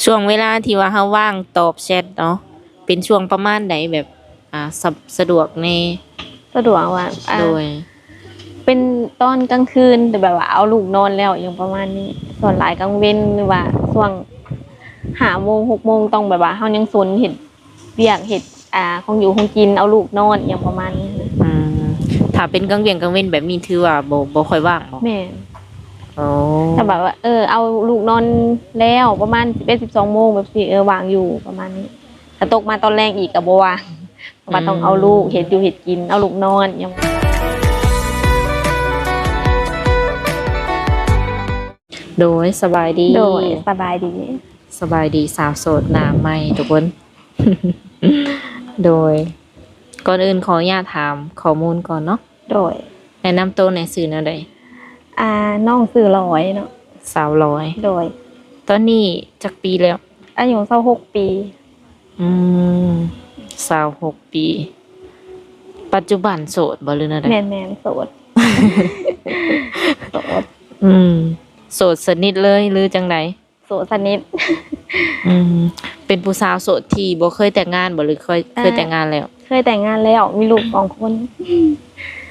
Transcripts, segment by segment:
ຊ່ວງເວລາທີ່ວ່າເຮົາວ່າງຕອບແຊັດເນາະ ເປັນຊ່ວງປະມານໃດ ແບບ ອ່າ ສະ ສະດວກແດ່? ສະດວກວ່າ ອ່າ ໂດຍ ເປັນຕອນກາງຄືນ ແຕ່ແບບວ່າເອົາລູກນອນແລ້ວ ຫຍັງປະມານນີ້. ສ່ວນຫຼາຍກາງເວັນ ຫຼືວ່າຊ່ວງຫ້າໂມງ ຫົກໂມງ ຕ້ອງແບບວ່າເຮົາຍັງສົນເຮັດວຽກ ເຮັດ ອ່າ ຂອງຢູ່ຂອງກິນ ເອົາລູກນອນ ຫຍັງປະມານນີ້. ອືມ ຖ້າເປັນກາງວຽກກາງເວັນແບບນີ້ ຖືວ່າບໍ່ ບໍ່ຄ່ອຍວ່າງບໍ່? ແມ່ນ. ອໍ ຖ້າແບບວ່າ ເອີ ເອົາລູກນອນແລ້ວປະມານສິບເອັດ ສິບສອງໂມງແບບຊີ້ ເອີ ວ່າງຢູ່ປະມານນີ້. ຖ້າຕົກມາຕອນແລງອີກກໍບໍ່ວ່າງ ເພາະວ່າຕ້ອງເອົາລູກ ອືມ ເຮັດຢູ່ເຮັດກິນ ເອົາລູກນອນຫຍັງ. ໂດຍ ສະບາຍດີ. ໂດຍ ສະບາຍດີ. ສະບາຍດີ ສາວໂສດໜ້າໃໝ່ທຸກຄົນ. ໂດຍ ກ່ອນອື່ນຂໍອະນຸຍາດຖາມຂໍ້ມູນກ່ອນເນາະ. ໂດຍ ແນະນຳໂຕແດ່ ຊື່ແນວໃດ? ອ່າ ນ້ອງຊື່ລອຍເນາະ. ສາວລອຍ. ໂດຍ ຕອນນີ້ຈັກປີແລ້ວ? ອາຍຸຊາວຫົກປີ. ອືມ ຊາວຫົກປີ. ປັດຈຸບັນໂສດບໍ່ ຫຼືແນວໃດ? ແມ່ນໆ ໂສດ. ໂສດ. ອືມ ໂສດສະໜິດເລີຍ ຫຼືຈັ່ງໃດ? ໂສດສະໜິດ. ອືມ ເປັນຜູ້ສາວໂສດທີ່ບໍ່ເຄີຍແຕ່ງງານບໍ່ ຫຼືເຄີຍ ເອີ ເຄີຍແຕ່ງງານແລ້ວ? ເຄີຍແຕ່ງງານແລ້ວ ມີລູກສອງຄົນ.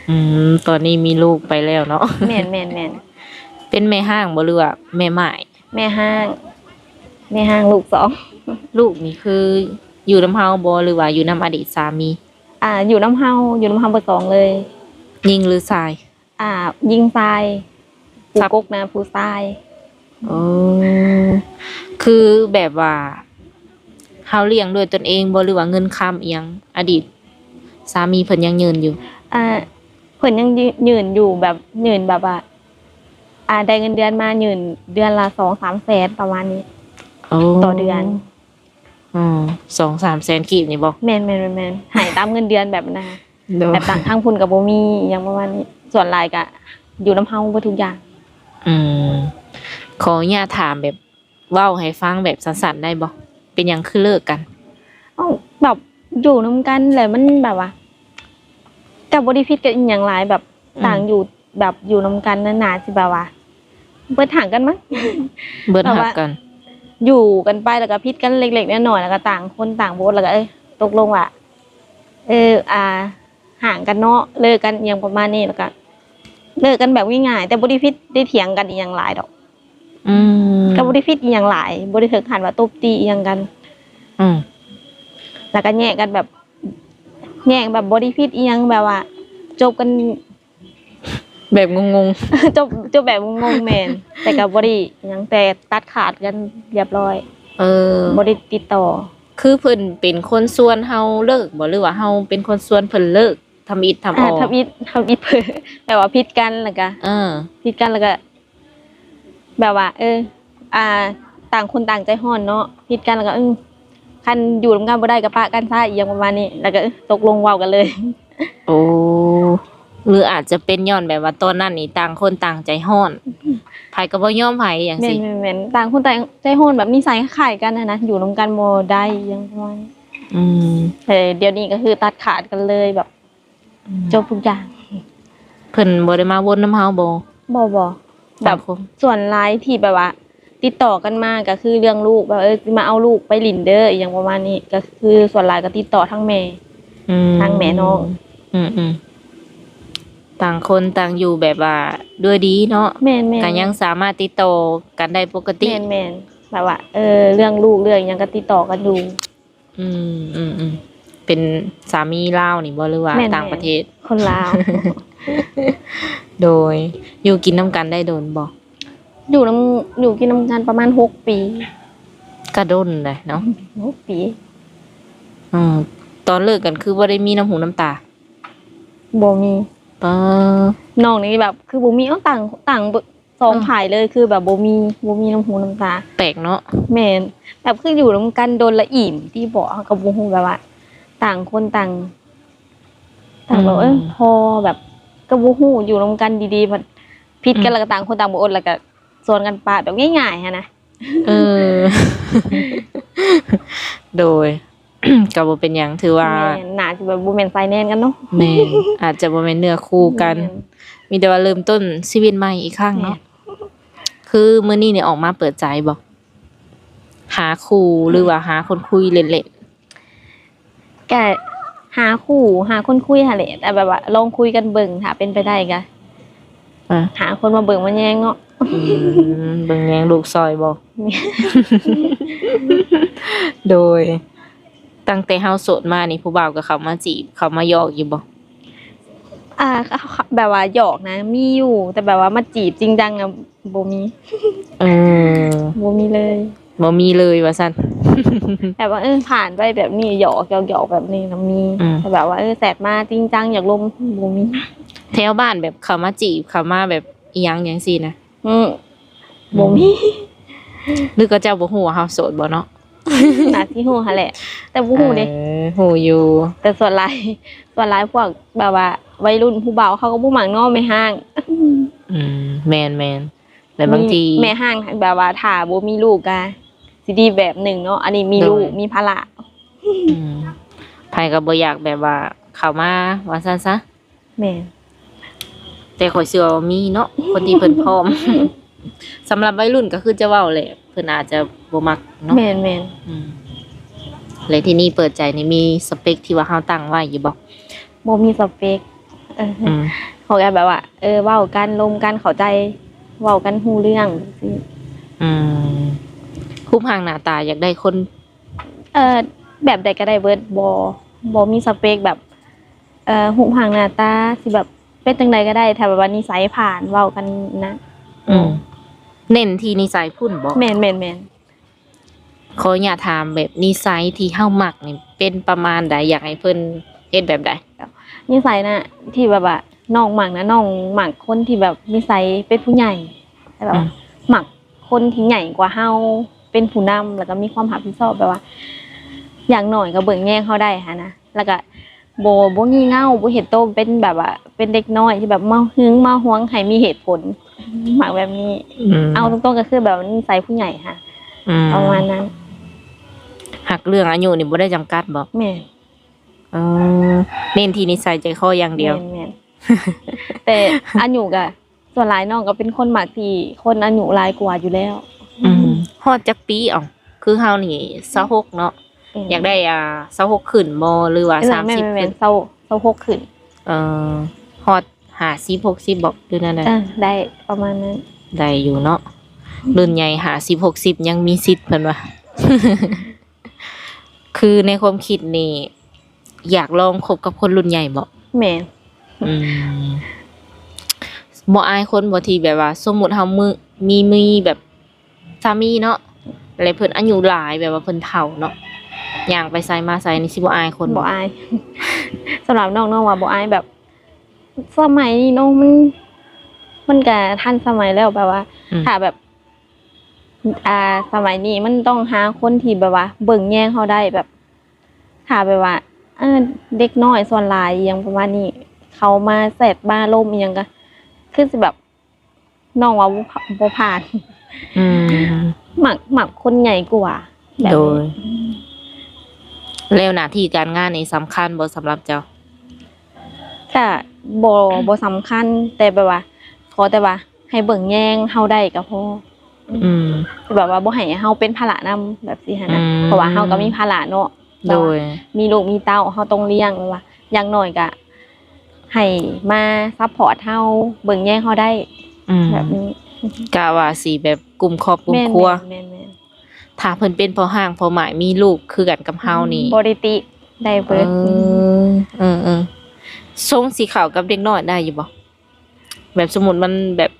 ອືມ ຕອນນີ້ມີລູກໄປແລ້ວເນາະ. ແມ່ນໆໆ. ເປັນແມ່ຮ້າງບໍ່ ຫຼືວ່າແມ່ໝ້າຍ? ແມ່ຮ້າງ ແມ່ຮ້າງລູກສອງ. ລູກນີ້ຄືຢູ່ນຳເຮົາບໍ່ ຫຼືວ່າຢູ່ນຳອະດີດສາມີ? ອ່າ ຢູ່ນຳເຮົາ ຢູ່ນຳເຮົາເບິດສອງເລີຍ. ຍິງ ຫຼືຊາຍ? ອ່າ ຍິງຊາຍ ຜູ້ ຄັບ ກົກນະຜູ້ຊາຍ. ໂອ້ ຄືແບບວ່າເຮົາລ້ຽງດ້ວຍຕົນເອງບໍ່ ຫຼືວ່າເງິນຄຳອີ່ຫຍັງ ອະດີດສາມີເພິ່ນຍັງຍື່ນຢູ່? ອ່າ ເພິ່ນຍັງຍື່ນຢູ່ ແບບຍື່ນແບບວ່າ ອ່າ ໄດ້ເງິນເດືອນມາຍື່ນເດືອນລະສອງສາມແສນປະມານນີ້. ໂອ້ ຕໍ່ເດືອນ. ອໍ ສອງສາມແສນກີບນີ້ບໍ່? ແມ່ນໆໆໆ ໃຫ້ຕາມເງິນເດືອນແບບນັ້ນ. ໂດຍ ແບບຕ່າງທາງພຸ້ນກໍບໍ່ມີຫຍັງປະມານນີ້ ສ່ວນຫຼາຍກໍຢູ່ນຳເຮົາເບິດທຸກຢ່າງ. ອືມ ຂໍອະນຸຍາດຖາມແບບເວົ້າໃຫ້ຟັງແບບສັ້ນໆໄດ້ບໍ່? ເປັນຫຍັງຄືເລີກກັນ? ເອົ້າ ແບບຢູ່ນຳກັນແລ້ວມັນແບບວ່າ ກໍບໍ່ໄດ້ຜິດກັນອີ່ຫຍັງຫຼາຍ ແບບ ອືມ ຕ່າງຢູ່ ແບບຢູ່ນຳກັນນັ້ນໜ້າຊິແບບວ່າເບິດຮັກກັນມັ້ງ. ເບິດຮັກກັນ ຢູ່ກັນໄປແລ້ວກໍຜິດກັນເລັກໆນ້ອຍໆ ແລ້ວກໍຕ່າງຄົນຕ່າງບໍ່ອົດ ແລ້ວກໍ ເອີ ຕົກລົງວ່າ ເອີ ອ່າ ຫ່າງກັນເນາະ ເລີກກັນອີ່ຫຍັງປະມານນີ້ ແລ້ວກໍເລີກກັນແບບງ່າຍໆ ແຕ່ບໍ່ໄດ້ຜິດໄດ້ຖຽງກັນອີ່ຫຍັງຫຼາຍດອກ. ອືມ ກໍບໍ່ໄດ້ຜິດອີ່ຫຍັງຫຼາຍ ບໍ່ໄດ້ເຖິງຂັ້ນວ່າຕົບຕີອີ່ຫຍັງກັນ. ອືມ ແລ້ວກໍແຍກກັນແບບ ແຍກແບບບໍ່ໄດ້ຜິດອີ່ຫຍັງ ແບບວ່າຈົບກັນ ແບບງົງໆ ຈົບ ຈົບແບບງົງໆ ແມ່ນ ແຕ່ກໍບໍ່ໄດ້ຫຍັງ ແຕ່ຕັດຂາດກັນຮຽບຮ້ອຍ. ເອີ ບໍ່ໄດ້ຕິດຕໍ່. ຄືເພິ່ນເປັນຄົນຊວນເຮົາເລີກບໍ່ ຫຼືວ່າເຮົາເປັນຄົນຊວນເພິ່ນເລີກ ທຳອິດທຳອໍ? ອ່າ ທຳອິດ ທຳອິດເພິ່ນ ແບບວ່າຜິດກັນ ແລ້ວກໍ ເອີ ຜິດກັນ ແລ້ວກໍ ແບບວ່າ ເອີ ອ່າ ຕ່າງຄົນຕ່າງໃຈຮ້ອນເນາະ ຜິດກັນແລ້ວກໍ ເອີ ຄັນຢູ່ນຳກັນບໍ່ໄດ້ກໍປະກັນຊະ ອີ່ຫຍັງປະມານນີ້ ແລ້ວກໍ ເອີ ຕົກລົງເວົ້າກັນເລີຍ. ໂອ້ ຫຼືອາດຈະເປັນຍ້ອນແບບວ່າຕອນນັ້ນນີ້ຕ່າງຄົນຕ່າງໃຈຮ້ອນ ໃຜກໍບໍ່ຍອມໃຜຈັ່ງຊີ້. ແມ່ນໆໆ ຕ່າງຄົນຕ່າງໃຈຮ້ອນ ແບບນິໄສຄ້າຍກັນຫັ້ນນະ ຢູ່ນຳກັນບໍ່ໄດ້ ອີ່ຫຍັງປະມານນີ້. ອືມ ແຕ່ດຽວນີ້ກໍຄືຕັດຂາດກັນເລີຍ ແບບ ອືມ ຈົບທຸກຢ່າງ. ເພິ່ນບໍ່ໄດ້ມາວົນນຳເຮົາບໍ່? ບໍ່ໆ ແບບ ສັງຄົມ ສ່ວນຫຼາຍທີ່ແບບວ່າຕິດຕໍ່ກັນມາກໍຄືເລື່ອງລູກ ແບບ ເອີ ຊິມາເອົາລູກໄປຫຼິ້ນເດີ ອີ່ຫຍັງປະມານນີ້ ກໍຄືສ່ວນຫຼາຍກໍຕິດຕໍ່ທາງແມ່ ອືມ ທາງແມ່ນ້ອງ. ອືມໆ ຕ່າງຄົນຕ່າງຢູ່ແບບວ່າດ້ວຍດີເນາະ. ແມ່ນໆ ກໍຍັງສາມາດຕິດຕໍ່ກັນໄດ້ປົກກະຕິ. ແມ່ນໆ ແບບວ່າ ເອີ ເລື່ອງລູກເລື່ອງຫຍັງກໍຕິດຕໍ່ກັນຢູ່. ອືມ ອືມໆ ເປັນສາມີລາວນີ້ບໍ່ ຫຼືວ່າ ແມ່ນໆ ຕ່າງປະເທດ? ຄົນລາວ. ໂດຍ ຢູ່ກິນນຳກັນໄດ້ດົນບໍ່? ຢູ່ນຳ ຢູ່ກິນນຳກັນປະມານຫົກປີ. ກະດົນເດເນາະ ຫົກປີ. ອືມ ຕອນເລີກກັນຄືບໍ່ໄດ້ມີນ້ຳຫູນ້ຳຕາ? ບໍ່ມີ. ປາ ນ້ອງນີ້ແບບຄືບໍ່ມີ ເອົ້າ ຕ່າງ ຕ່າງ ສອງ ເອີ ຝ່າຍເລີຍ ຄືແບບບໍ່ມີ ບໍ່ມີນ້ຳຫູນ້ຳຕາ. ແປກເນາະ. ແມ່ນ ແບບຄືຢູ່ນຳກັນດົນລະອີ່ມຕິບໍ ເຮົາກໍບໍ່ຮູ້ ແບບວ່າຕ່າງຄົນຕ່າງ ຕ່າງແບບ ອືມ ເອີ ພໍແບບກໍບໍ່ຮູ້ ຢູ່ນຳກັນດີໆ ພັດຜິດກັນ ອືມ ແລ້ວກໍຕ່າງຄົນຕ່າງບໍ່ອົດ ແລ້ວກໍຊວນກັນປະ ແບບງ່າຍໆຫັ້ນນະ. ເອີ ໂດຍ ກໍບໍ່ເປັນຫຍັງ ຖືວ່າ ແມ່ນ ໜ້າຈະແບບບໍ່ແມ່ນສາຍແນນກັນເນາະ. ແມ່ນ ອາດຈະບໍ່ແມ່ນເນື້ອຄູ່ກັນ. ແມ່ນ ມີແຕ່ວ່າເລີ່ມຕົ້ນຊີວິດໃໝ່ອີກຄັ້ງເນາະ. ແມ່ນ ຄືມື້ນີ້ນີ້ອອກມາເປີດໃຈບໍ່? ຫາຄູ່ ຫຼືວ່າຫາຄົນຄຸຍເລ່ນໆ? ກະຫາຄູ່ ຫາຄົນຄຸຍຫັ້ນແຫຼະ ແຕ່ແບບວ່າລອງຄຸຍກັນເບິ່ງ ຖ້າເປັນໄປໄດ້ກະ ອ່າ ຫາຄົນມາເບິ່ງມາແຍງເນາະ. ອືມ ເບິ່ງແຍງລູກຊ່ອຍບໍ່? ໂດຍ ຕັ້ງແຕ່ເຮົາໂສດມານີ້ ຜູ້ບ່າວກໍເຂົ້າມາຈີບ ເຂົ້າມາຫຍອກຢູ່ບໍ່? ອ່າ ແບບວ່າຫຍອກນະ ມີຢູ່ ແຕ່ແບບວ່າມາຈີບຈິງຈັງນະ ບໍ່ມີ. ເອີ ບໍ່ມີເລີຍ. ບໍ່ມີເລີຍວ່າຊັ້ນ. ແບບວ່າ ເອີ ຜ່ານໄປແບບນີ້ ຫຍອກ ຫຍອກ ຫຍອກແບບນີ້ນະມີ. ອືມ ແຕ່ແບບວ່າ ເອີ ແຊັດມາຈິງຈັງຢາກລົມ ບໍ່ມີ. ແຖວບ້ານແບບເຂົ້າມາຈີບ ເຂົ້າມາແບບອີ່ຫຍັງຈັ່ງຊີ້ນະ? ອືມ ອືມ ບໍ່ມີ. ຫຼືເຂົາເຈົ້າບໍ່ຮູ້ວ່າເຮົາໂສດບໍ່ເນາະ? ໜ້າຊິຮູ້ຫັ້ນແຫຼະ ແຕ່ບໍ່ຮູ້ເດ້. ເອີ ຮູ້ຢູ່ ແຕ່ສ່ວນຫຼາຍ ສ່ວນຫຼາຍພວກແບບວ່າໄວລຸ້ນຜູ້ບ່າວເຂົາກໍບໍ່ມັກເນາະ ແມ່ຮ້າງ. ອືມ ແມ່ນໆ. ແລ້ວບາງທີ ມີແມ່ຮ້າງແບບວ່າຖ້າບໍ່ມີລູກກະຊິດີແບບໜຶ່ງເນາະ ອັນນີ້ມີລູກ ໂດຍ ມີພາລະ. ອືມ ໃຜກໍບໍ່ຢາກແບບວ່າເຂົ້າມາວ່າຊັ້ນຊະ. ແມ່ນ ແຕ່ຂ້ອຍເຊື່ອວ່າມີເນາະ ຄົນທີ່ເພິ່ນພ້ອມ. ສຳລັບໄວລຸ້ນກໍຄືຈະເວົ້າແຫຼະ ເພິ່ນອາດຈະບໍ່ມັກເນາະ. ແມ່ນໆ. ອືມ ແລະທີ່ນີ້ເປີດໃຈນີ້ມີສະເປັກທີ່ວ່າເຮົາຕັ້ງໄວ້ຢູ່ບໍ່? ບໍ່ມີສະເປັກ. ເອີ ອືມ ເຮົາກໍແບບວ່າ ເອີ ເວົ້າກັນລົມກັນເຂົ້າໃຈ ເວົ້າກັນຮູ້ເລື່ອງຊີ້. ອືມ ຮູບຮ່າງໜ້າຕາຢາກໄດ້ຄົນ ເອີ ແບບໃດກໍໄດ້ເບິດ ບໍ່ ບໍ່ມີສະເປັກແບບ ເອີ ຮູບຮ່າງໜ້າຕາຊິແບບເປັນຈັ່ງໃດກໍໄດ້ ຖ້າແບບວ່ານິໄສຜ່ານ ເວົ້າກັນນະ. ອືມ ເນັ້ນທີ່ນິໄສພຸ້ນບໍ່? ແມ່ນໆໆ. ຂໍອະນຸຍາດຖາມແບບນິໄສທີ່ເຮົາມັກນີ້ເປັນປະມານໃດ? ຢາກໃຫ້ເພິ່ນເຮັດແບບໃດ? ນິໄສນະ ທີ່ແບບວ່ານ້ອງມັກນະ ນ້ອງມັກຄົນທີ່ແບບນິໄສເປັນຜູ້ໃຫຍ່ ແບບວ່າ ອືມ ມັກຄົນທີ່ໃຫຍ່ກວ່າເຮົາ ເປັນຜູ້ນຳ ແລ້ວກໍມີຄວາມຮັບຜິດຊອບ ແບບວ່າຢ່າງໜ້ອຍກໍເບິ່ງແຍງເຮົາໄດ້ຫັ້ນນະ ແລ້ວກໍ ບໍ່ ບໍ່ງີ່ເຫງົາ ບໍ່ເຮັດໂຕເປັນແບບວ່າເປັນເດັກນ້ອຍທີ່ແບບມາຫຶງມາຫວງ ໃຫ້ມີເຫດຜົນ ມັກແບບນີ້. ອືມ ເອົາຕົງໆກໍຄືແບບນິໄສຜູ້ໃຫຍ່ຫັ້ນ. ອືມ ປະມານນັ້ນ. ຮັກເລື່ອງອາຍຸນີ້ບໍ່ໄດ້ຈຳກັດບໍ່? ແມ່ນ. ເອີ ເນັ້ນທີ່ນິໄສໃຈຄໍຢ່າງດຽວ. ແມ່ນໆ ແຕ່ອາຍຸກໍ ສ່ວນຫຼາຍນ້ອງກໍເປັນຄົນມັກທີ່ຄົນອາຍຸຫຼາຍກວ່າຢູ່ແລ້ວ. ອືມ ຮອດຈັກປີ? ເອົ້າ ຄືເຮົານີ້ຊາວຫົກເນາະ. ອືມ ຢາກໄດ້ ອ່າ ຊາວຫົກຂຶ້ນບໍ່ ຫຼືວ່າ ເອີ ສາມສິບ ແມ່ນໆ ຊາວ ຊາວຫົກຂຶ້ນ. ເອີ ຮອດຫ້າສິບ ຫົກສິບບໍ່ ຫຼືແນວໃດ? ເອີ ໄດ້ປະມານນັ້ນ. ໄດ້ຢູ່ເນາະ ອືມ ລຸ້ນໃຫຍ່ຫ້າສິບ ຫົກສິບ ຍັງມີສິດ ເພິ່ນວ່າ. ຄືໃນຄວາມຄິດນີ້ ຢາກລອງຄົບກັບຄົນລຸ້ນໃຫຍ່ບໍ່? ແມ່ນ. ອືມ ບໍ່ອາຍຄົນບໍ່ ທີ່ແບບວ່າ ສົມມຸດເຮົາມີ ມີ ມີແບບສາມີເນາະ ແລະເພິ່ນອາຍຸຫຼາຍ ແບບວ່າເພິ່ນເຖົ້າເນາະ ຍ່າງໄປໃສມາໃສນີ້ ຊິບໍ່ອາຍຄົນບໍ່? ບໍ່ອາຍ. ສຳລັບນ້ອງ ນ້ອງວ່າບໍ່ອາຍ ແບບສະໄໝນີ້ເນາະ ມັນ ມັນກະທັນສະໄໝແລ້ວ ແບບວ່າ ອືມ ຖ້າແບບ ອ່າ ສະໄໝນີ້ມັນຕ້ອງຫາຄົນທີ່ແບບວ່າເບິ່ງແຍງເຮົາໄດ້ ແບບ ຖ້າແບບວ່າ ເອີ ເດັກນ້ອຍສ່ວນຫຼາຍອີ່ຫຍັງປະມານນີ້ ເຂົາມາແຊັດມາລົມອີ່ຫຍັງກະ ຄືຊິແບບ ນ້ອງວ່າບໍ່ ບໍ່ຜ່ານ. ອືມ ມັກ ມັກຄົນໃຫຍ່ກວ່າແບບນີ້. ໂດຍ. ອືມ ແລ້ວໜ້າທີ່ການງານນີ້ສຳຄັນບໍ່ສຳລັບເຈົ້າ? ກະບໍ່ ບໍ່ສຳຄັນ ແຕ່ແບບວ່າ ຂໍແຕ່ວ່າໃຫ້ເບິ່ງແຍງເຮົາໄດ້ກໍພໍ. ອືມ ແບບວ່າບໍ່ໃຫ້ເຮົາເປັນພາລະນຳ ແບບຊີ້ຫັ້ນນະ. ອືມ ເພາະວ່າເຮົາກໍມີພາລະເນາະ. ໂດຍ. ແບບວ່າມີລູກມີເຕົ້າ ເຮົາຕ້ອງລ້ຽງ ແບບວ່າຢ່າງໜ້ອຍກໍໃຫ້ມາຊັບພອດເຮົາ ເບິ່ງແຍງເຮົາໄດ້. ອືມ ແບບນີ້ ກະວ່າຊິແບບກຸມຄອບກຸມຄົວ. ແມ່ນໆໆ. ຖ້າເພິ່ນເປັນພໍ່ຮ້າງພໍ່ໝ້າຍ ມີລູກຄືກັນກັບເຮົານີ້ ອືມ ບໍ່ໄດ້ຕິ ໄດ້ເບິດ. ເອີ ເອີໆ ຊົງຊິເຂົ້າກັບເດັກນ້ອຍໄດ້ຢູ່ບໍ່? ແບບສົມມຸດມັນແບບ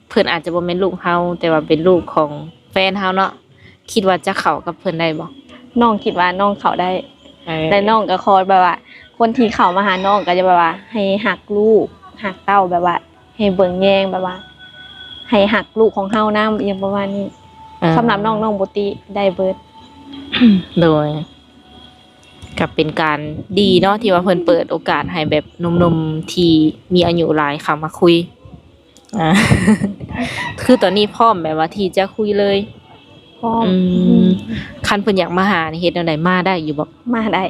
ເພິ່ນອາດຈະບໍ່ແມ່ນລູກເຮົາ ແຕ່ວ່າເປັນລູກຂອງແຟນເຮົາເນາະ ຄິດວ່າຈະເຂົ້າກັບເພິ່ນໄດ້ບໍ່? ນ້ອງຄິດວ່ານ້ອງເຂົ້າໄດ້. ເອີ ແຕ່ນ້ອງກໍຂໍແບບວ່າ ຄົນທີ່ເຂົ້າມາຫານ້ອງກໍຈະແບບວ່າ ໃຫ້ຮັກລູກຮັກເຕົ້າ ແບບວ່າ ໃຫ້ເບິ່ງແຍງ ແບບວ່າໃຫ້ຮັກລູກຂອງເຮົານຳ ອີ່ຫຍັງປະມານນີ້. ເອີ ສຳລັບນ້ອງ ນ້ອງບໍ່ຕິ ໄດ້ເບິດ. ໂດຍ. ກໍເປັນການດີເນາະ ທີ່ວ່າເພິ່ນເປີດໂອກາດໃຫ້ແບບໜຸ່ມໆທີ່ມີອາຍຸຫຼາຍເຂົ້າມາຄຸຍ. ອ່າ ຄືຕອນນີ້ພ້ອມແບບວ່າທີ່ຈະຄຸຍເລີຍ? ພ້ອມ. ອືມ ອືມ ຄັນເພິ່ນຢາກມາຫານີ້ ເຮັດແນວໃດ ມາໄດ້ຢູ່ບໍ່? ມາໄດ້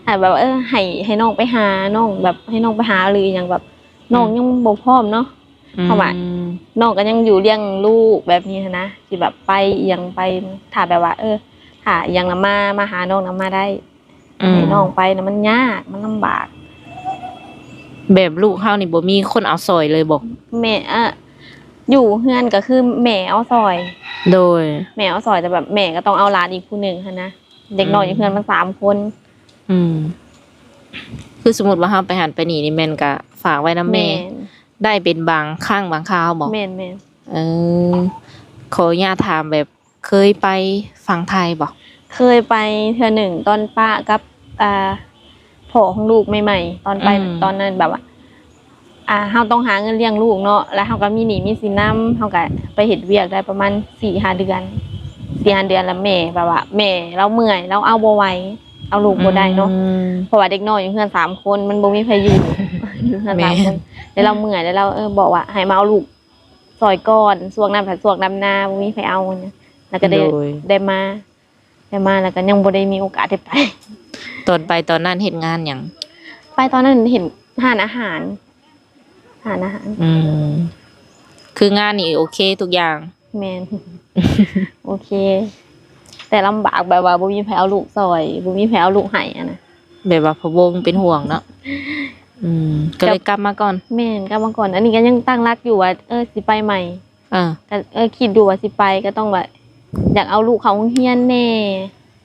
ຖ້າແບບວ່າ ເອີ ໃຫ້ ໃຫ້ນ້ອງໄປຫາ ນ້ອງແບບ ໃຫ້ນ້ອງໄປຫາ ຫຼືຫຍັງແບບ ອືມ ນ້ອງຍັງບໍ່ພ້ອມເນາະ. ອືມ ເພາະວ່ານ້ອງກໍຍັງຢູ່ລ້ຽງລູກແບບນີ້ຫັ້ນນະ ຊິແບບໄປອີ່ຫຍັງໄປ ຖ້າແບບວ່າ ເອີ ຖ້າອີ່ຫຍັງນຳມາ ມາຫານ້ອງນຳມາໄດ້ ອືມ ໃຫ້ນ້ອງໄປນະ ມັນຍາກ ມັນລຳບາກ. ແບບລູກເຮົານີ້ບໍ່ມີຄົນເອົາຊ່ອຍເລີຍບໍ່? ແມ່ ອະ ຢູ່ເຮືອນກໍຄືແມ່ເອົາຊ່ອຍ. ໂດຍ ແມ່ເອົາຊ່ອຍ ແຕ່ແບບແມ່ກໍຕ້ອງເອົາຫຼານອີກຜູ້ໜຶ່ງຫັ້ນນະ ເດັກນ້ອຍ ອືມ ຢູ່ເຮືອນມັນສາມຄົນ. ອືມ ຄືສົມມຸດວ່າເຮົາໄປຫັ້ນໄປນີ້ນີ້ ແມ່ນກະຝາກໄວ້ນຳແມ່ ແມ່ນ ໄດ້ເປັນບາງຄັ້ງບາງຄາວບໍ່? ແມ່ນໆ. ເອີ ຂໍອະນຸຍາດຖາມ ແບບເຄີຍໄປຝັ່ງໄທບໍ່? ເຄີຍໄປເທື່ອໜຶ່ງ ຕອນປະກັບ ອ່າ ພໍ່ຂອງລູກໃໝ່ໆ ຕອນໄປ ອືມ ຕອນນັ້ນແບບວ່າ ອ່າ ເຮົາຕ້ອງຫາເງິນລ້ຽງລູກເນາະ ແລ້ວເຮົາກໍມີໜີ້ມີສິນນຳ ເຮົາກໍໄປເຮັດວຽກໄດ້ປະມານສີ່ຫ້າເດືອນ ສີ່ຫ້າເດືອນ ແລ້ວແມ່ແບບວ່າ ແມ່ລາວເມື່ອຍ ລາວເອົາບໍ່ໄຫວ ເອົາລູກບໍ່ໄດ້ເນາະ ອືມ ເພາະວ່າເດັກນ້ອຍຢູ່ເຮືອນສາມຄົນ ມັນບໍ່ມີໃຜຢູ່ ຢູ່ເຮືອນສາມຄົນ ແມ່ນ ແລ້ວລາວເມື່ອຍ ແລ້ວລາວ ເອີ ບອກວ່າໃຫ້ມາເອົາລູກຊ່ອຍກ່ອນ ຊ່ວງນັ້ນພັດຊ່ວງດຳນາ ບໍ່ມີໃຜເອົານະ ແລ້ວກໍໄດ້ ໂດຍ ໄດ້ມາ ໄດ້ມາ ແລ້ວກໍຍັງບໍ່ໄດ້ມີໂອກາດໄດ້ໄປ. ຕອນໄປຕອນນັ້ນເຮັດງານຫຍັງ? ໄປຕອນນັ້ນເຮັດຮ້ານອາຫານ ຮ້ານອາຫານ. ອືມ ຄືງານນີ້ໂອເຄທຸກຢ່າງ? ແມ່ນ ໂອເຄ ແຕ່ລຳບາກ ແບບວ່າບໍ່ມີໃຜເອົາລູກຊ່ອຍ ບໍ່ມີໃຜເອົາລູກໃຫ້ຫັ້ນນະ ແບບວ່າພະວົງເປັນຫ່ວງເນາະ. ອືມ ກໍເລີຍກັບມາກ່ອນ. ແມ່ນ ກັບມາກ່ອນ ອັນນີ້ກໍຍັງຕັ້ງຫຼັກຢູ່ວ່າ ເອີ ຊິໄປໃໝ່. ເອີ ກໍ ເອີ ຄິດຢູ່ວ່າຊິໄປ ກໍຕ້ອງວ່າ ຢາກເອົາລູກເຂົ້າໂຮງຮຽນແດ່.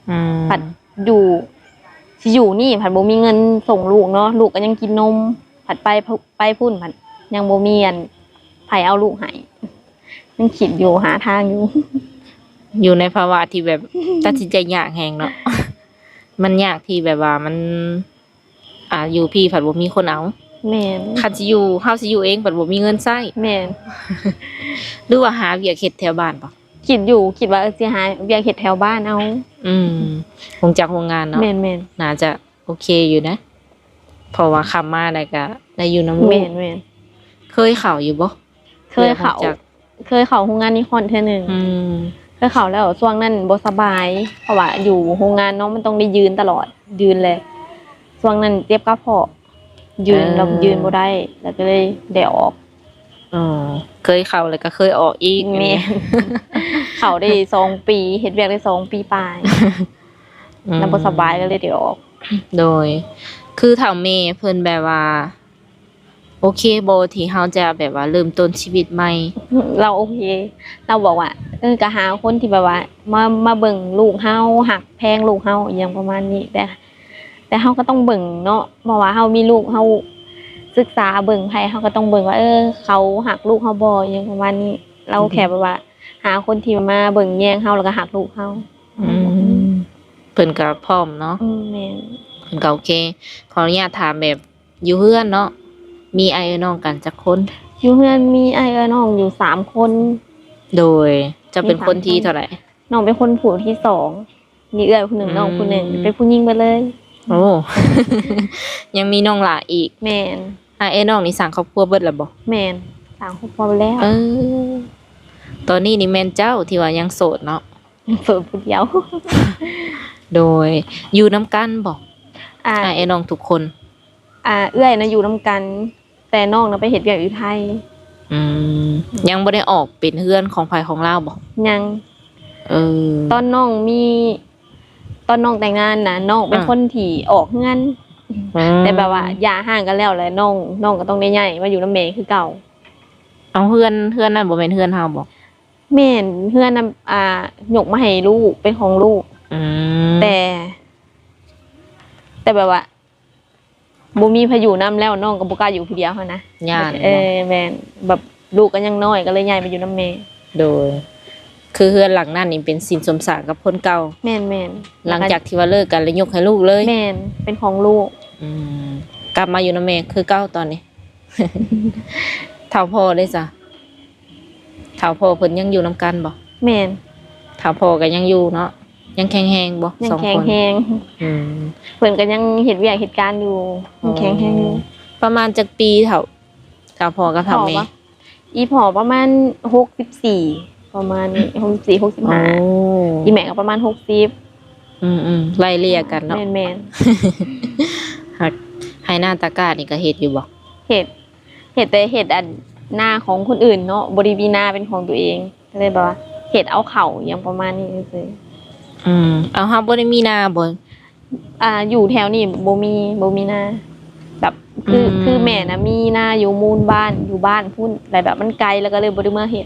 ອືມ ພັດຢູ່ ຊິຢູ່ນີ້ພັດບໍ່ມີເງິນສົ່ງລູກເນາະ ລູກກໍຍັງກິນນົມ ພັດໄປ ໄປພຸ້ນພັດຍັງບໍ່ມີອັນ ໃຜເອົາລູກໃຫ້ ຍັງຄິດຢູ່ ຫາທາງຢູ່. ຢູ່ໃນພາວະທີ່ແບບ ຕັດສິນໃຈຍາກແຮງເນາະ ມັນຍາກທີ່ແບບວ່າມັນ ອ່າ ຢູ່ພີ້ພັດບໍ່ມີຄົນເອົາ. ແມ່ນ ຄັນຊິຢູ່ ເຮົາຊິຢູ່ເອງ ພັດບໍ່ມີເງິນໃຊ້. ແມ່ນ ຫຼືວ່າຫາວຽກເຮັດແຖວບ້ານບໍ່? ຄິດຢູ່ ຄິດວ່າ ເອີ ຊິຫາວຽກເຮັດແຖວບ້ານເອົາ. ອືມ ໂຮງຈັກໂຮງງານເນາະ. ແມ່ນໆ ໜ້າຈະໂອເຄຢູ່ນະ ເພາະວ່າຄຳມາແລ້ວກໍໄດ້ຢູ່ນຳລູກ. ແມ່ນໆ ເຄີຍເຂົ້າຢູ່ບໍ່? ເຄີຍເຂົ້າ ເຄີຍເຂົ້າໂຮງງານນິຄອນເທື່ອໜຶ່ງ. ອືມ ເຄີຍເຂົ້າແລ້ວ ຊ່ວງນັ້ນບໍ່ສະບາຍ ເພາະວ່າຢູ່ໂຮງງານເນາະ ມັນຕ້ອງໄດ້ຢືນຕະຫຼອດ ຢືນແຫຼະ ຊ່ວງນັ້ນເຈັບກະເພາະ ຢືນ ເອີ ແລ້ວຢືນບໍ່ໄດ້ ແລ້ວກໍເລີຍໄດ້ອອກ. ອໍ ເຄີຍເຂົ້າແລ້ວກໍເຄີຍອອກອີກ. ແມ່ນ ເຂົ້າໄດ້ສອງປີ ເຮັດວຽກໄດ້ສອງປີປາຍ ອືມ ແລ້ວບໍ່ສະບາຍ ກໍເລີຍໄດ້ອອກ. ໂດຍ ຄືເຖົ້າແມ່ເພິ່ນແບບວ່າ ໂອເຄບໍ່ ທີ່ເຮົາຈະແບບວ່າເລີ່ມຕົ້ນຊີວິດໃໝ່? ລາວໂອເຄ ລາວບອກວ່າ ເອີ ກໍຫາຄົນທີ່ແບບວ່າມາ ມາເບິ່ງລູກເຮົາ ຮັກແພງລູກເຮົາ ອີ່ຫຍັງປະມານນີ້ ແຕ່ ແຕ່ເຮົາກໍຕ້ອງເບິ່ງເນາະ ເພາະວ່າເຮົາມີລູກ ເຮົາສຶກສາເບິ່ງໃຜ ເຮົາກໍຕ້ອງເບິ່ງວ່າ ເອີ ເຂົາຮັກລູກເຮົາບໍ່ ອີ່ຫຍັງປະມານນີ້. ລາວ ອືມ ແຄ່ແບບວ່າຫາຄົນທີ່ມາເບິ່ງແຍງເຮົາ ແລ້ວກໍຮັກລູກເຮົາ. ອືມ ເພິ່ນກໍພ້ອມເນາະ. ອືມ ແມ່ນ ເພິ່ນກໍໂອເຄ. ຂໍອະນຸຍາດຖາມແບບ ຢູ່ເຮືອນເນາະ ມີອ້າຍເອື້ອຍນ້ອງກັນຈັກຄົນ? ຢູ່ເຮືອນມີອ້າຍເອື້ອຍນ້ອງຢູ່ສາມຄົນ. ໂດຍ ເຈົ້າເປັນຄົນທີເທົ່າໃດ? ມີສາມຄົນ. ນ້ອງເປັນຄົນຜູ້ທີສອງ ມີເອື້ອຍຜູ້ໜຶ່ງ ອືມ ນ້ອງຜູ້ໜຶ່ງ ເປັນຜູ້ຍິງເບິດເລີຍ. ໂອ້ ຍັງມີນ້ອງຫຼ້າອີກ. ແມ່ນ. ອ້າຍເອື້ອຍນ້ອງນີ້ສ້າງຄອບຄົວເບິດແລ້ວບໍ່? ແມ່ນ ສ້າງຄອບຄົວເບິດແລ້ວ. ເອີ ຕອນນີ້ນີ້ແມ່ນເຈົ້າທີ່ວ່າຍັງໂສດເນາະ? ໂສດຜູ້ດຽວ. ໂດຍ ຢູ່ນຳກັນບໍ່? ອ່າ ອ້າຍເອື້ອຍນ້ອງທຸກຄົນ? ອ່າ ເອື້ອຍນະຢູ່ນຳກັນ ແຕ່ນ້ອງນະໄປເຮັດວຽກຢູ່ໄທ. ອືມ ຍັງບໍ່ໄດ້ອອກເປັນເຮືອນຂອງໃຜຂອງລາວບໍ່? ຍັງ. ເອີ ຕອນນ້ອງມີ ຕອນນ້ອງແຕ່ງງານນະ ນ້ອງເປັນ ອ່າ ຄົນທີ່ອອກເຮືອນ. ອືມ ແຕ່ແບບວ່າຢ່າຮ້າງກັນແລ້ວ ແລ້ວນ້ອງ ນ້ອງກໍຕ້ອງໄດ້ຍ້າຍມາຢູ່ນຳແມ່ຄືເກົ່າ. ເອົາ ເຮືອນ ເຮືອນນັ້ນບໍ່ແມ່ນເຮືອນເຮົາບໍ່? ແມ່ນ ເຮືອນນະ ອ່າ ຍົກມາໃຫ້ລູກ ເປັນຂອງລູກ. ອືມ ແຕ່ ແຕ່ແບບວ່າ ບໍ່ມີໃຜຢູ່ນຳແລ້ວ ນ້ອງກໍບໍ່ກ້າຢູ່ຜູ້ດຽວຫັ້ນນະ. ຢ້ານ ເອີ ເນາະ ແມ່ນ ແບບລູກກໍຍັງນ້ອຍ ກໍເລີຍຍ້າຍມາຢູ່ນຳແມ່. ໂດຍ ຄືເຮືອນຫຼັງນັ້ນນີ້ເປັນສິນສົມສາງກັບຄົນເກົ່າ. ແມ່ນໆ ຫຼັງຈາກທີ່ວ່າເລີກກັນແລ້ວຍົກໃຫ້ລູກເລີຍ. ແມ່ນ ເປັນຂອງລູກ. ອືມ ກັບມາຢູ່ນຳແມ່ຄືເກົ່າຕອນນີ້. ເຖົ້າພໍ່ເດ້ຊະ? ເຖົ້າພໍ່ເພິ່ນຍັງຢູ່ນຳກັນບໍ່? ແມ່ນ ເຖົ້າພໍ່ກໍຍັງຢູ່ເນາະ. ຍັງແຂງແຮງບໍ່? ຍັງແຂງແຮງ. ສອງຄົນ. ອືມ ເພິ່ນກໍຍັງເຮັດວຽກເຮັດການຢູ່. ອໍ ຍັງແຂງແຮງຢູ່. ປະມານຈັກປີເຖົ້າ ເຖົ້າພໍ່ກັບເຖົ້າແມ່? ພໍ່ບໍ່? ອີ່ພໍ່ປະມານຫົກສິບສີ່ ປະມານນີ້ ຫົກສິບສີ່ ຫົກສິບຫ້າ. ໂອ້ ອີ່ແມ່ກໍປະມານຫົກສິບ. ອືມໆ ໄລ່ເລ່ຍກັນເນາະ. ແມ່ນໆ ຮັກ ໄຮ່ນາຕາກ້ານີ້ກໍເຮັດຢູ່ບໍ່? ເຮັດ ເຮັດແຕ່ເຮັດອັນ ນາຂອງຄົນອື່ນເນາະ ບໍ່ໄດ້ມີນາເປັນຂອງຕົວເອງ ກໍເລີຍແບບວ່າເຮັດເອົາເຂົ້າຫຍັງປະມານນີ້ຊື່ໆ. ອືມ ເອົາ ເຮົາບໍ່ໄດ້ມີນາບໍ່? ອ່າ ຢູ່ແຖວນີ້ບໍ່ມີ ບໍ່ມີນາ ແບບ ຄື ອືມ ຄືແມ່ນະມີນາຢູ່ມູນບ້ານ ຢູ່ບ້ານພຸ້ນ ແລ້ວແບບມັນໄກ ແລ້ວກໍເລີຍບໍ່ໄດ້ເມືອເຮັດ.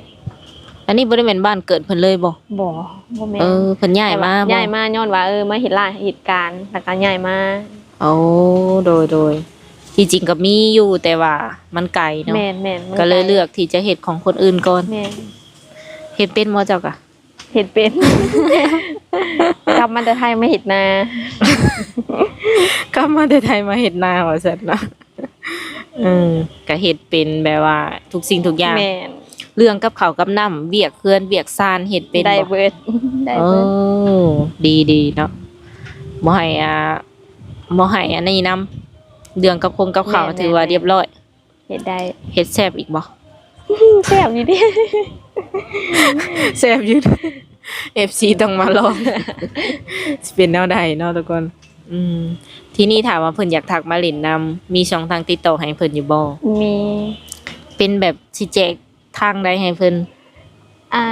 ອັນນີ້ບໍ່ໄດ້ແມ່ນບ້ານເກີດເພິ່ນເລີຍບໍ່? ບໍ່ ບໍ່ແມ່ນ. ເອີ ເພິ່ນຍ້າຍມາບໍ່? ແຕ່ວ່າຍ້າຍມາຍ້ອນວ່າ ເອີ ມາເຮັດລາເຮັດການ ແລ້ວກໍຍ້າຍມາ. ໂອ້ ໂດຍໆ ທີ່ຈິງກໍມີຢູ່ ແຕ່ວ່າມັນໄກເນາະ. ແມ່ນໆ ມັນໄກ ກໍເລີຍເລືອກທີ່ຈະເຮັດຂອງຄົນອື່ນກ່ອນ. ແມ່ນ. ເຮັດເປັນບໍ່ເຈົ້າກະ? ເຮັດເປັນ. ກັບມາແຕ່ໄທມາເຮັດນາ. ກັບມາແຕ່ໄທມາເຮັດນາວ່າຊັ້ນເນາະ. ເອີ ກະເຮັດເປັນແບບວ່າທຸກສິ່ງທຸກຢ່າງ. ແມ່ນ. ເລື່ອງກັບເຂົ້າກັບນ້ຳ ວຽກເຮືອນວຽກຊານເຮັດເປັນບໍ່? ໄດ້ເບິດ ໄດ້ເບິດ. ໂອ້ ດີໆ ເນາະ ບໍ່ໃຫ້ ອ່າ ບໍ່ໃຫ້ອັນນີ້ນຳ ເລື່ອງກັບຄົງກັບເຂົ້າ ແມ່ນໆໆ ຖືວ່າລຽບຮ້ອຍ. ເຮັດໄດ້. ເຮັດແຊບອີກບໍ່? ແຊບຢູ່ເດ. ແຊບຢູ່ເດ. ເອັຟຊີຕ້ອງມາລອງ ຊິເປັນແນວໃດເນາະທຸກຄົນ. ອືມ ທີນີ້ຖ້າວ່າເພິ່ນຢາກທັກມາຫຼິ້ນນຳ ມີຊ່ອງທາງຕິດຕໍ່ໃຫ້ເພິ່ນຢູ່ບໍ່? ມີ. ເປັນແບບຊິແຈກທາງໃດໃຫ້ເພິ່ນ? ອ່າ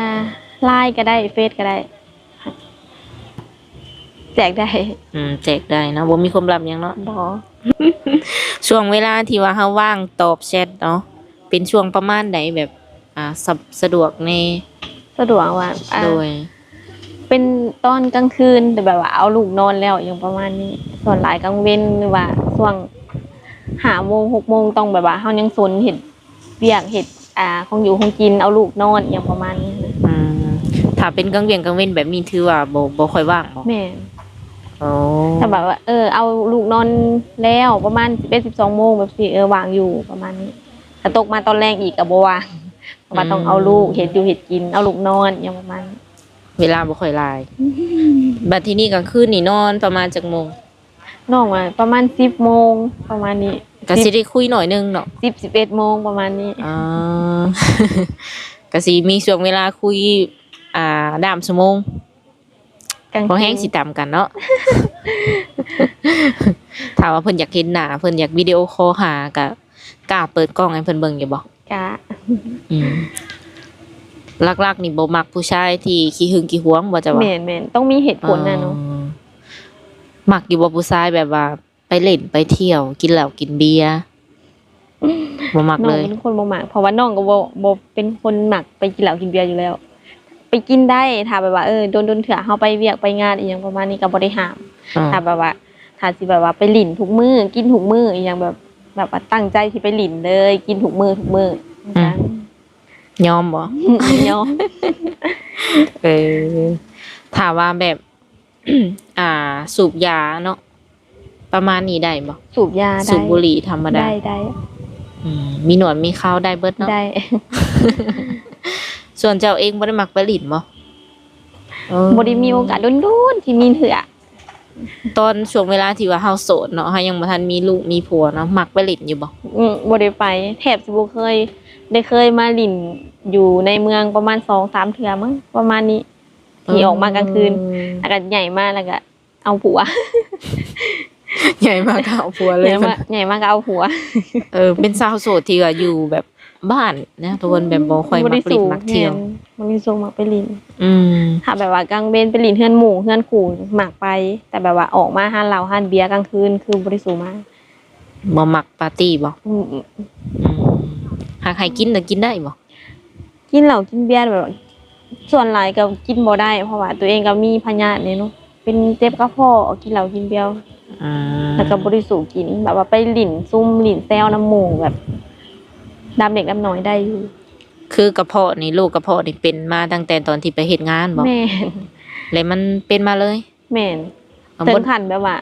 ລາຍກໍໄດ້ ເຟສກໍໄດ້ ແຈກໄດ້. ອືມ ແຈກໄດ້ເນາະ ບໍ່ມີຄວາມລັບຫຍັງເນາະ. ບໍ່. ຊ່ວງເວລາທີ່ວ່າເຮົາວ່າງຕອບແຊັດເນາະ ເປັນຊ່ວງປະມານໃດ ແບບ ອ່າ ສະ ສະດວກແດ່? ສະດວກວ່າ ອ່າ ໂດຍ ເປັນຕອນກາງຄືນ ແບບວ່າເອົາລູກນອນແລ້ວຫຍັງປະມານນີ້. ສ່ວນຫຼາຍກາງເວັນ ຫຼືວ່າຊ່ວງຫ້າໂມງ ຫົກໂມງ ຕ້ອງແບບວ່າເຮົາຍັງສົນເຮັດວຽກ ເຮັດ ອ່າ ຂອງຢູ່ຂອງກິນ ເອົາລູກນອນຫຍັງປະມານນີ້. ອືມ ຖ້າເປັນກາງວຽນກາງເວັນແບບນີ້ ຖືວ່າບໍ່ ບໍ່ຄ່ອຍວ່າງບໍ່? ແມ່ນ. ໂອ້ ຖ້າແບບວ່າ ເອີ ເອົາລູກນອນແລ້ວປະມານສິບເອັດ ສິບສອງໂມງແບບຊີ້ ເອີ ວ່າງຢູ່ປະມານນີ້. ຖ້າຕົກມາຕອນແລງອີກກໍບໍ່ວ່າງ ເພາະວ່າ ອືມ ຕ້ອງເອົາລູກເຮັດຢູ່ເຮັດກິນ ເອົາລູກນອນຫຍັງປະມານນີ້. ເວລາບໍ່ຄ່ອຍຫຼາຍ. ບັດທີນີ້ກາງຄືນນີ້ນອນປະມານຈັກໂມງ? ນ້ອງວ່າປະມານສິບໂມງປະມານນີ້. ກໍຊິໄດ້ຄຸຍໜ້ອຍໜຶ່ງເນາະ. ສິບ ສິບເອັດໂມງປະມານນີ້. ອໍ ກໍຊິມີຊ່ວງເວລາຄຸຍ ອ່າ ດ້າມຊົ່ວໂມງ ກາງຄືນ ພໍແຮງຊິຕຳກັນເນາະ. ຖ້າວ່າເພິ່ນຢາກເຫັນໜ້າ ເພິ່ນຢາກວິດີໂອຄໍຫາ ກະກ້າເປີດກ້ອງໃຫ້ເພິ່ນເບິ່ງຢູ່ບໍ່? ກະ ອືມ ຫຼັກໆນີ້ບໍ່ມັກຜູ້ຊາຍທີ່ຂີ້ຫຶງຂີ້ຫວງບໍ່ ເຈົ້າວ່າ? ແມ່ນໆ ຕ້ອງມີເຫດຜົນນະເນາະ. ອໍ ມັກຢູ່ບໍ່ຜູ້ຊາຍແບບວ່າໄປຫຼິ້ນໄປທ່ຽວ ກິນເຫຼົ້າກິນເບຍ? ບໍ່ມັກເລີຍ. ນ້ອງເປັນຄົນບໍ່ມັກ ເພາະວ່ານ້ອງກໍບໍ່ ບໍ່ເປັນຄົນມັກໄປກິນເຫຼົ້າກິນເບຍຢູ່ແລ້ວ. ໄປກິນໄດ້ ຖ້າແບບວ່າ ເອີ ດົນໆເທື່ອເຮົາໄປວຽກໄປງານອີ່ຫຍັງປະມານນີ້ກໍບໍ່ໄດ້ຫ້າມ. ອໍ ຖ້າແບບວ່າ ຖ້າຊິແບບວ່າໄປຫຼິ້ນທຸກມື້ ກິນທຸກມື້ອີ່ຫຍັງ ແບບ ແບບວ່າຕັ້ງໃຈຊິໄປຫຼິ້ນເລີຍ ກິນທຸກມື້ທຸກມື້ ອືມ ຍອມບໍ່? ຍອມ. ເອີ ຖ້າວ່າແບບ ອ່າ ສູບຢາເນາະ ປະມານນີ້ໄດ້ບໍ່? ສູບຢາໄດ້. ສູບບຸຫຼີ່ທຳມະດາ? ໄດ້ ໄດ້. ອືມ ມີໜວດມີເຂົາໄດ້ເບິດເນາະ? ໄດ້. ສ່ວນເຈົ້າເອງບໍ່ໄດ້ມັກໄປຫຼິ້ນບໍ່? ເອີ ບໍ່ໄດ້ມີໂອກາດ ດົນໆທີ່ມີເທື່ອ. ຕອນຊ່ວງເວລາທີ່ວ່າເຮົາໂສດເນາະ ເຮົາຍັງບໍ່ທັນມີລູກມີຜົວເນາະ ມັກໄປຫຼິ້ນຢູ່ບໍ່? ອືມ ບໍ່ໄດ້ໄປ ແທບຊິບໍ່ເຄີຍ ໄດ້ເຄີຍມາຫຼິ້ນຢູ່ໃນເມືອງປະມານສອງສາມເທື່ອມັ້ງ ປະມານນີ້ ທີ່ອອກມາກາງຄືນ. ເອີ ແລ້ວກໍໃຫຍ່ມາ ແລ້ວກໍເອົາຜົວ. ໃຫຍ່ມາກໍເອົາຜົວເລີຍ. ໃຫຍ່ມາ ໃຫຍ່ມາກໍເອົາຜົວ. ເອີ ເປັນສາວໂສດທີ່ວ່າຢູ່ແບບ ບ້ານນະ ທຸກຄົນແບບບໍ່ຄ່ອຍມັກຫຼິ້ນມັກທ່ຽວ. ແມ່ນ ບໍ່ມີສຸກມັກໄປຫຼິ້ນ. ອືມ ຖ້າແບບວ່າກາງເວັນໄປຫຼິ້ນເຮືອນໝູ່ເຮືອນຄູ່ມັກໄປ ແຕ່ແບບວ່າອອກມາຮ້ານເຫຼົ້າຮ້ານເບຍກາງຄືນ ຄືບໍ່ໄດ້ສູ່ມາ. ບໍ່ມັກປາຕີ້ບໍ່? ອືມ ອືມ ຫາກໃຫ້ກິນກໍກິນໄດ້ບໍ່? ກິນເຫຼົ້າກິນເບຍແບບວ່າ ສ່ວນຫຼາຍກໍກິນບໍ່ໄດ້ ເພາະວ່າຕົວເອງກໍມີພະຍາດເດ້ເນາະ ເປັນເຈັບກະເພາະ ກິນເຫຼົ້າກິນເບຍ ອືມ ແລ້ວກໍບໍ່ໄດ້ສູ້ກິນ ແບບວ່າໄປຫຼິ້ນຊຸ່ມຫຼິ້ນແຊວນຳໝູ່ ແບບດຳເລັກດຳນ້ອຍໄດ້ຢູ່. ຄືກະເພາະນີ້ ໂລກກະເພາະນີ້ເປັນມາຕັ້ງແຕ່ຕອນທີ່ໄປເຮັດງານບໍ່? ແມ່ນ. ແລ້ວມັນເປັນມາເລີຍ? ແມ່ນ. ເຖິງຂັ້ນແບບວ່າ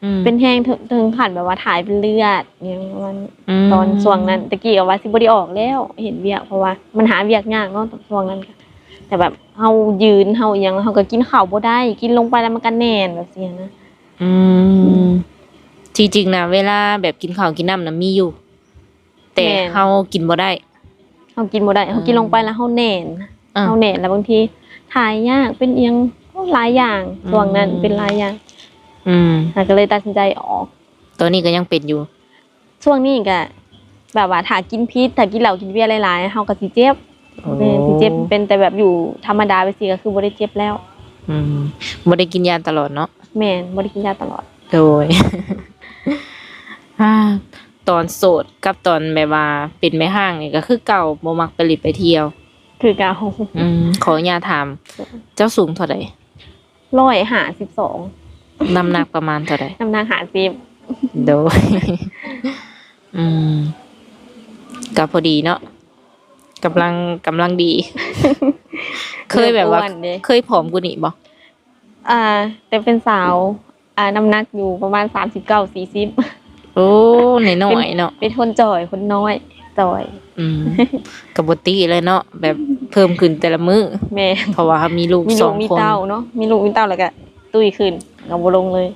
ອືມ ເປັນແຮງເຖິງ ເຖິງຂັ້ນແບບວ່າຖ່າຍເປັນເລືອດຫຍັງປະມານນີ້ ອືມ ຕອນຊ່ວງນັ້ນ. ແຕ່ກີ້ກໍວ່າຊິບໍ່ໄດ້ອອກແລ້ວເຮັດວຽກ ເພາະວ່າມັນຫາວຽກຍາກເນາະ ຕອນຊ່ວງນັ້ນ. ແຕ່ແບບເຮົາຢືນ ເຮົາອີ່ຫຍັງ ເຮົາກໍກິນເຂົ້າບໍ່ໄດ້ ກິນລົງໄປແລ້ວມັນກໍແໜ້ນແບບຊີ້ນະ. ອືມ ອືມ ທີ່ຈິງນະ ເວລາແບບກິນເຂົ້າກິນນ້ຳນະມີຢູ່ ແຕ່ ແມ່ນ ເຮົາກິນບໍ່ໄດ້ ເຮົາກິນບໍ່ໄດ້ ເຮົາກິນ ອືມ ລົງໄປແລ້ວເຮົາແໜ້ນ ອ່າ ເຮົາແໜ້ນ ແລ້ວບາງທີຖ່າຍຍາກ ເປັນອີ່ຫຍັງ ໂອ້ ຫຼາຍຢ່າງ ອືມ ຊ່ວງນັ້ນເປັນຫຼາຍຢ່າງ ອືມ ແລ້ວກໍເລີຍຕັດສິນໃຈອອກ. ຕອນນີ້ກໍຍັງເປັນຢູ່? ຊ່ວງນີ້ກໍ ແບບວ່າຖ້າກິນພິດ ຖ້າກິນເຫຼົ້າກິນເບຍຫຼາຍໆ ເຮົາກໍຊິເຈັບ. ໂອ້ ແມ່ນ ຊິເຈັບ ເປັນແຕ່ແບບຢູ່ທຳມະດາແບບຊີ້ກໍຄືບໍ່ໄດ້ເຈັບແລ້ວ. ອືມ ບໍ່ໄດ້ກິນຢາຕະຫຼອດເນາະ? ແມ່ນ ບໍ່ໄດ້ກິນຢາຕະຫຼອດ. ໂດຍ ອາ ຕອນໂສດກັບຕອນແບບວ່າເປັນແມ່ຮ້າງນີ້ກໍຄືເກົ່າ ບໍ່ມັກໄປຫຼິ້ນໄປທ່ຽວ? ຄືເກົ່າ. ອືມ ຂໍອະນຸຍາດຖາມ ເຈົ້າສູງເທົ່າໃດ? ຮ້ອຍຫ້າສິບສອງ. ນ້ຳໜັກປະມານເທົ່າໃດ? ນ້ຳໜັກຫ້າສິບ. ໂດຍ ອືມ ກໍພໍດີເນາະ ກຳລັງ ກຳລັງດີ. ເຄີຍແບບວ່າ ເລີ່ມອ້ວນເດ້ ເຄີຍຜອມກວ່ານີ້ບໍ່? ອ່າ ແຕ່ເປັນສາວ ອ່າ ນ້ຳໜັກຢູ່ປະມານສາມສິບເກົ້າ ສີ່ສິບ. ໂອ້ ນ້ອຍໆເນາະ ເປັນຄົນຈ່ອຍ ຄົນນ້ອຍ ຈ່ອຍ. ອືມ ກໍບໍ່ຕິແຫຼະເນາະ ແບບເພີ່ມຂຶ້ນແຕ່ລະມື້. ແມ່ນ ເພາະວ່າເຮົາມີລູກ ມີລູກ ສອງ ມີເຕົ້າເນາະ ມີລູກມີເຕົ້າແລ້ວກໍຕຸ້ຍຂຶ້ນ ກໍບໍ່ລົງເລີຍ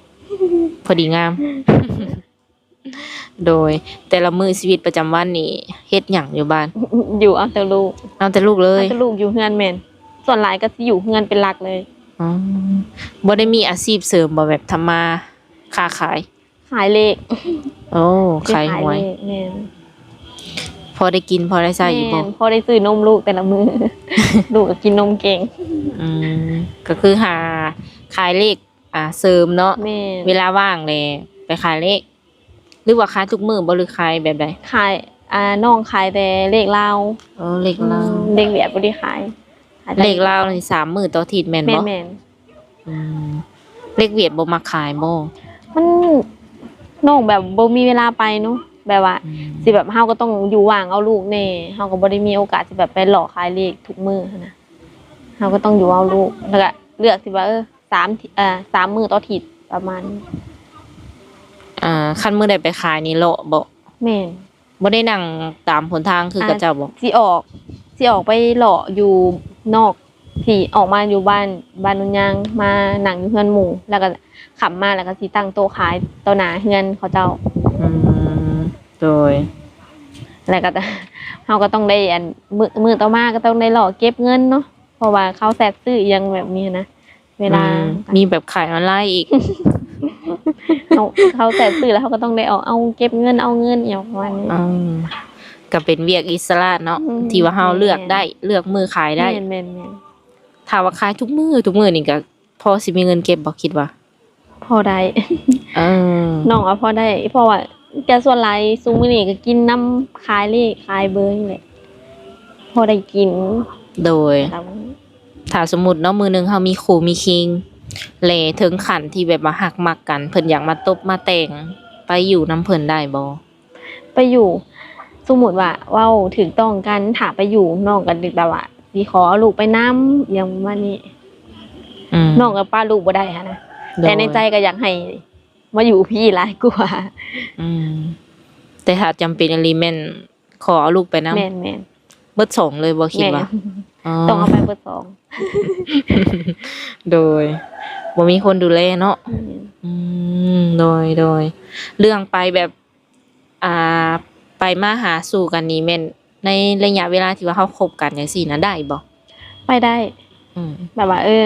ພໍດີງາມ. ໂດຍ ແຕ່ລະມື້ຊີວິດປະຈຳວັນນີ້ເຮັດຫຍັງຢູ່ບ້ານ? ຢູ່ເອົາແຕ່ລູກ. ເອົາແຕ່ລູກເລີຍ? ເອົາແຕ່ລູກຢູ່ເຮືອນ. ແມ່ນ ສ່ວນຫຼາຍກໍຊິຢູ່ເຮືອນເປັນຫຼັກເລີຍ. ອໍ ບໍ່ໄດ້ມີອາຊີບເສີມບໍ່ ແບບທຳມາຄ້າຂາຍ? ຂາຍເລກ. ໂອ້ ຂາຍຫວຍ. ແມ່ນ ພໍໄດ້ກິນ ພໍໄດ້ໃຊ້ຢູ່ບໍ່? ແມ່ນ ພໍໄດ້ຊື້ນົມລູກແຕ່ລະມື້ ລູກກໍກິນນົມເກັ່ງ. ອືມ ກໍຄືຫາຂາຍເລກ ອ່າ ເສີມເນາະ. ແມ່ນ ເວລາວ່າງແຫຼະໄປຂາຍເລກ ຫຼືວ່າຂາຍທຸກມື້ບໍ່ ຫຼືຂາຍແບບໃດ? ຂາຍ ອ່າ ນ້ອງຂາຍແຕ່ເລກລາວ. ເອີ ເລກລາວ. ອືມ ເລກຫວຽດບໍ່ໄດ້ຂາຍ. ເລກລາວນີ້ສາມມື້ຕໍ່ອາທິດແມ່ນບໍ່? ແມ່ນໆ. ອືມ ເລກຫວຽດບໍ່ມັກຂາຍບໍ່? ມັນ ນ້ອງແບບບໍ່ມີເວລາໄປເນາະ ແບບວ່າ ອືມ ຊິແບບເຮົາກໍຕ້ອງຢູ່ວ່າງເອົາລູກແດ່ ເຮົາກໍບໍ່ໄດ້ມີໂອກາດຊິແບບໄປເລາະຂາຍເລກທຸກມື້ຫັ້ນນະ. ເຮົາກໍຕ້ອງຢູ່ເອົາລູກ ແລ້ວກໍເລືອກທີ່ວ່າ ເອີ ສາມ ເອີ ສາມມື້ຕໍ່ອາທິດປະມານນີ້. ອ່າ ຄັນມື້ໃດໄປຂາຍນີ້ເລາະບໍ່? ແມ່ນ. ບໍ່ໄດ້ນັ່ງຕາມຫົນທາງຄື ອ່າ ເຂົາເຈົ້າບໍ່? ຊິອອກ ຊິອອກໄປເລາະຢູ່ນອກ ທີ່ອອກມາຢູ່ບ້ານ ບ້ານໂນນຍາງ ມານັ່ງຢູ່ເຮືອນໝູ່ ແລ້ວກໍຄ່ຳມາ ແລ້ວກໍຊິຕັ້ງໂຕະຂາຍຕໍ່ໜ້າເຮືອນເຂົາເຈົ້າ. ອືມ ໂດຍ. ແລ້ວກໍ ເຮົາກໍຕ້ອງໄດ້ ອັນ ມື້ ມື້ຕໍ່ມາກໍຕ້ອງໄດ້ເລາະເກັບເງິນເນາະ ເພາະວ່າເຂົາແຊັດຊື້ອີ່ຫຍັງແບບນີ້ນະ ເວລາ ອືມ ມີແບບຂາຍອອນລາຍອີກ ເຮົາ ເຂົາແຊັດຊື້ແລ້ວ ເຮົາກໍຕ້ອງໄດ້ອອກ ເອົາເກັບເງິນ ເອົາເງິນອີ່ຫຍັງປະມານນີ້. ອືມ ກໍເປັນວຽກອິດສະຫຼະເນາະ ອືມ ທີ່ວ່າເຮົາເລືອກໄດ້ ແມ່ນ ເລືອກມື້ຂາຍໄດ້. ແມ່ນໆໆ. ຖ້າວ່າຂາຍທຸກມື້ ທຸກມື້ນີ້ກໍພໍຊິມີເງິນເກັບບໍ່ ຄິດວ່າ? ພໍໄດ້. ເອີ ນ້ອງວ່າພໍໄດ້ ເພາະວ່າແຕ່ສ່ວນຫຼາຍຊຸມມື້ນີ້ກໍກິນນຳຂາຍເລກຂາຍເບີນີ້ແຫຼະ ພໍໄດ້ກິນ. ໂດຍ. ຖ້າສົມມຸດເນາະ ມື້ໜຶ່ງເຮົາມີຄູ່ມີຄີງ ແລະ ເຖິງຂັ້ນທີ່ແບບວ່າຮັກມັກກັນ ເພິ່ນຢາກມາຕົບມາແຕ່ງ ໄປຢູ່ນຳເພິ່ນໄດ້ບໍ່? ໄປຢູ່ ສົມມຸດວ່າເວົ້າຖືກຕ້ອງກັນ ຖ້າໄປຢູ່ ນ້ອງກໍແບບວ່າຊິຂໍເອົາລູກໄປນຳ ອີ່ຫຍັງປະມານນີ້. ອືມ ນ້ອງກໍປະລູກບໍ່ໄດ້ຫັ້ນນະ. ໂດຍ. ແຕ່ໃນໃຈກໍຢາກໃຫ້ມາຢູ່ພີ້ຫຼາຍກວ່າ. ອືມ ແຕ່ຖ້າຈຳເປັນອີ່ຫຼີແມ່ນຂໍເອົາລູກໄປນຳ. ແມ່ນໆ. ເບິດສອງເລີຍບໍ່ ຄິດວ່າ? ແມ່ນ. ອໍ ຕ້ອງເອົາໄປເບິດສອງ. ໂດຍ. ບໍ່ມີຄົນດູແລເນາະ. ແມ່ນ. ອືມ ໂດຍໆ. ເລື່ອງໄປແບບ ອ່າ ໄປມາຫາສູ່ກັນນີ້ ແມ່ນໃນໄລຍະເວລາທີ່ວ່າເຮົາຄົບກັນຈັ່ງຊີ້ນະ ໄດ້ບໍ່? ໄປໄດ້. ອືມ ແບບວ່າ ເອີ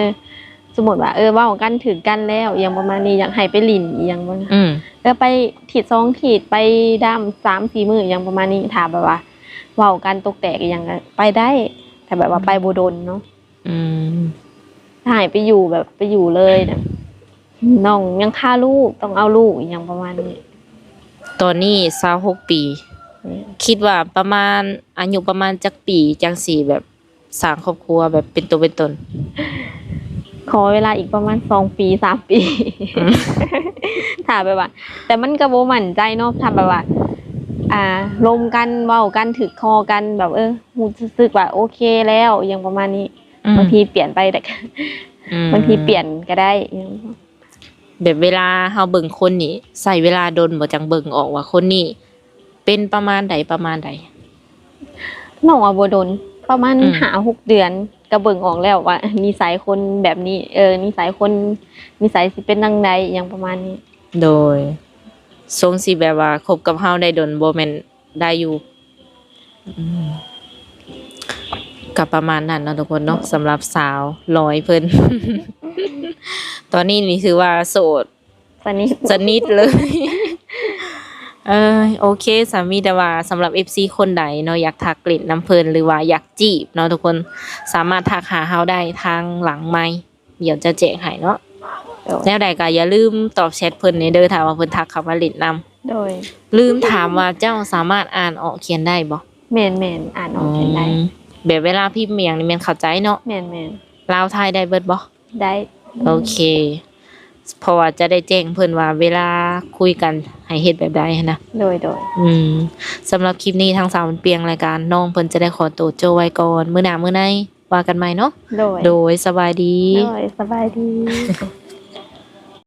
ສົມມຸດວ່າ ເອີ ເວົ້າກັນຖືກກັນແລ້ວ ອີ່ຫຍັງປະມານນີ້ ຢາກໃຫ້ໄປຫຼິ້ນອີ່ຫຍັງ ອືມ ເອີ ໄປທິດສອງທິດ ໄປດາມສາມສີ່ມື້ ອີ່ຫຍັງປະມານນີ້. ຖ້າແບບວ່າເວົ້າກັນຕົກແຕກອີ່ຫຍັງກໍໄປໄດ້ ຖ້າແບບວ່າໄປບໍ່ດົນເນາະ. ອືມ ຖ້າໃຫ້ໄປຢູ່ແບບໄປຢູ່ເລີຍນະ ນ້ອງຍັງຄາລູກ ຕ້ອງເອົາລູກອີ່ຫຍັງປະມານນີ້. ຕອນນີ້ຊາວຫົກປີ. ແມ່ນ. ຄິດວ່າປະມານ ອາຍຸປະມານຈັກປີ ຈັ່ງຊິແບບສ້າງຄອບຄົວແບບເປັນຕົວເປັນຕົນ? ຂໍເວລາອີກປະມານສອງປີ ສາມປີ. ອືມ ຖ້າແບບວ່າ ແຕ່ມັນກໍບໍ່ໝັ້ນໃຈເນາະ ຖ້າແບບວ່າ ອ່າ ລົມກັນ ເວົ້າກັນ ຖືກຄໍກັນ ແບບ ເອີ ຮູ້ສຶກວ່າໂອເຄແລ້ວ ອີ່ຫຍັງປະມານນີ້. ອືມ ບາງທີປ່ຽນໄປ ແຕ່ ອືມ ບາງທີປ່ຽນກໍໄດ້. ແບບເວລາເຮົາເບິ່ງຄົນນີ້ ໃຊ້ເວລາດົນບໍ່ ຈັ່ງເບິ່ງອອກວ່າຄົນນີ້ເປັນປະມານໃດ ປະມານໃດ? ນ້ອງວ່າບໍ່ດົນ ປະມານ ອືມ ຫ້າຫົກເດືອນ ກໍເບິ່ງອອກແລ້ວວ່ານິໄສຄົນແບບນີ້ ເອີ ນິໄສຄົນ ນິໄສຊິເປັນຈັ່ງໃດ ອີ່ຫຍັງປະມານນີ້. ໂດຍ. ຊົງຊິແບບວ່າຄົບກັບເຮົາໄດ້ດົນ ບໍ່ແມ່ນ ໄດ້ຢູ່. ອືມ ກໍປະມານນັ້ນເນາະທຸກຄົນເນາະ ສຳລັບສາວລອຍເພິ່ນ. ຕອນນີ້ນີ້ຖືວ່າໂສດສະໜິດ ສະໜິດເລີຍ. ເອີ ໂອເຄ ສາມີ ແຕ່ວ່າສຳລັບເອັຟຊີຄົນໃດເນາະ ຢາກທັກຫຼິ້ນນຳເພິ່ນ ຫຼືວ່າຢາກຈີບເນາະທຸກຄົນ ສາມາດທັກຫາເຮົາໄດ້ທາງຫຼັງໄມ ດຽວຈະແຈ້ງໃຫ້ເນາະ. ໂດຍ ແນວໃດກໍຢ່າລືມຕອບແຊັດເພິ່ນແດ່ເດີ ຖ້າວ່າເພິ່ນທັກເຂົ້າມາຫຼິ້ນນຳ. ໂດຍ ລືມຖາມວ່າເຈົ້າສາມາດອ່ານອອກຂຽນໄດ້ບໍ່? ແມ່ນໆ ອ່ານອອກຂຽນໄດ້. ອືມ ແບບເວລາພິມອີ່ຫຍັງນີ້ແມ່ນເຂົ້າໃຈເນາະ? ແມ່ນໆ. ລາວໄທໄດ້ເບິດບໍ່? ໄດ້. ໂອເຄ ເພາະວ່າຈະໄດ້ແຈ້ງເພິ່ນວ່າເວລາຄຸຍກັນໃຫ້ເຮັດແບບໃດຫັ້ນນະ. ໂດຍໆ. ອືມ ສຳລັບຄລິບນີ້ທາງສາວບຸນປ່ຽງ ລາຍການນ້ອງເພິ່ນຈະໄດ້ຂໍໂຕໂຈ້ໄວ້ກ່ອນ ມື້ໜ້າມື້ໃນວ່າກັນໃໝ່ເນາະ. ໂດຍ ໂດຍ ສະບາຍດີ. ໂດຍ ສະບາຍດີ.